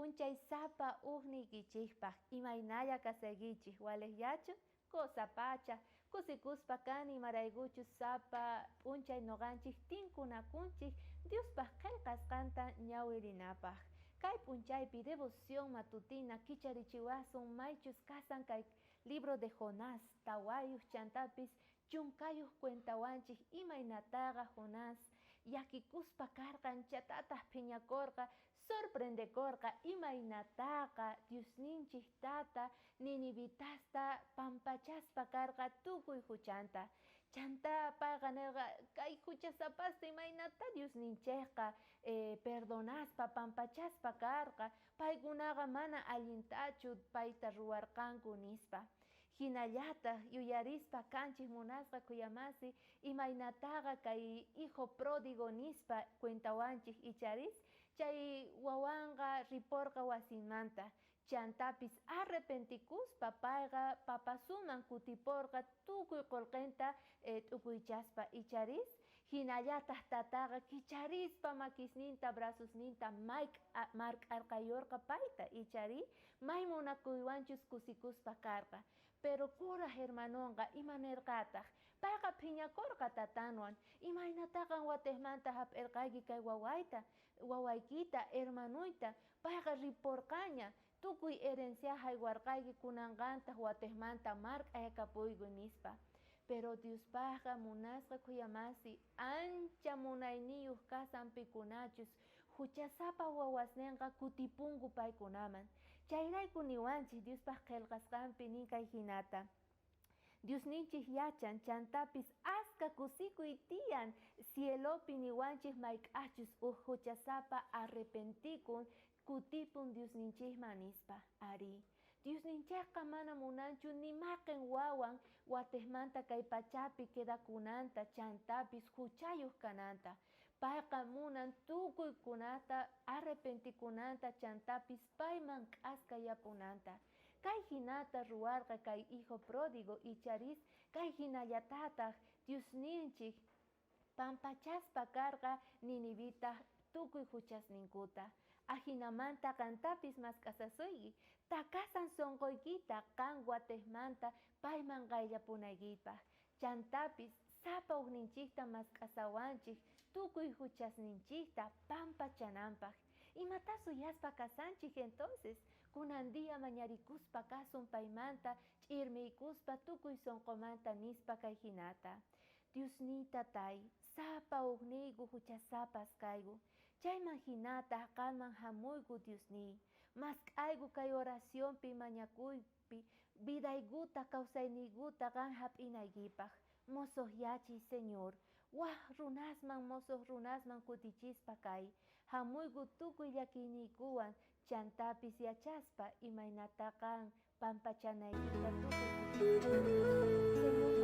p'unchay sapa ujniykichejpaj. Imaynalla kasaykichej, walejllachu? Cosa pacha, kusikuspa kani imaraykuchus sapa p'unchay noqanchej tinkunakunchej Diospaj qhelqasqanta ñawirinapaj. Kay p'unchaypi devoción matutina kicharichiwasun maychus kasan kay libro de Jonás tawayoj chantapis chunkayoj cuentawanchej imaynataqa Jonás llakikuspa karqa anchatataj phiñakorqa Sorprendekorqa imaynataqa Diosninchej Tata ninivitasta pampachaspa karqa tukuy juchanta. Chantá payqa nerqa, Kay juchasapasta imaynatá Diosninchejqa perdonaspa pampachaspa karqa, paykunaqa mana allintachu payta ruwarqanku, nispa. Jinallataj yuyarispa kanchej munasqa khuyamasi imaynataqa kay hijo pródigo nispa cuentawanchej icharis chay wawanqa riporqa wasinmanta. Chantapis arrepentikuspa payqa papasuman kutiporqa tukuy qolqenta t'ukuychaspa icharis. Jinallataj tataqa kicharispa makisninta brazosninta mark'arqayorqa payta icharí may munakuywanchus kusikuspa karqa. Pero kuraj hermanonqa ima nerqataj? Payqa phiñakorqa tatanwan, Imaynatá qan watejmanta jap'erqayki kay wawayta, wawaykita, hermanoyta? Payqa riporqaña, tukuy herencia jaywarqayki kunanqantaj watejmanta mark'ayakapuyku, nispa. Pero Diospajqa munasqa khuyamasi ancha munayniyoj kasan pikunachus juchasapa wawasnenqa kutipunku paykunaman. Chayrayku niwanchej Diospaj qhelqasqanpi nin kay jinata, Diosninchej yachan, chantapis aska kusikuy tiyan cielopi niwanchej mayk'ajchus uj juchasapa arrepentikun kutipun Diosninchejman nispa. Arí, Diosninchejqa mana munanchu ni maqen wawan watejmanta kay pachapi quedakunanta chantapis juchayoj kananta. Payqa munan tukuykunata arrepentikunanta chantapis payman k'askayapunanta. Kay jinata ruwarqa kay hijo pródigo icharis kay jinallatataj Diosninchej pampachaspa karqa Ninivitaj tukuy juchasninkuta. Ajinamanta qantapis mask'asasuyki, takasan sonqoykita qan watejmanta payman qayllapunaykipaj. Chantapis sapa ujninchejta mask'asawanchej tukuy juchasninchejta pampachananpaj. Imatá suyaspa kasanchej entonces? Kunan día mañarikuspa kasun paymanta ch'irmiykuspa tukuy sonqomanta nispa kay jinata, Diosniy Tatay, sapa ujniyku juchasapas kayku, chayman jinataj qanman jamuyku Diosniy, mask'ayku kay oracionpi mañakuypi vidaykuta kawsayniykuta qan jap'inaykipaj. Mosojyachiy, Señor, waj runasman mosoj runasman kutichispa kay, jamuyku tukuy llakiyniykuwan chantapis yachaspa imaynatá qan pampachanaykita tukuy juchasniykuta. Señor.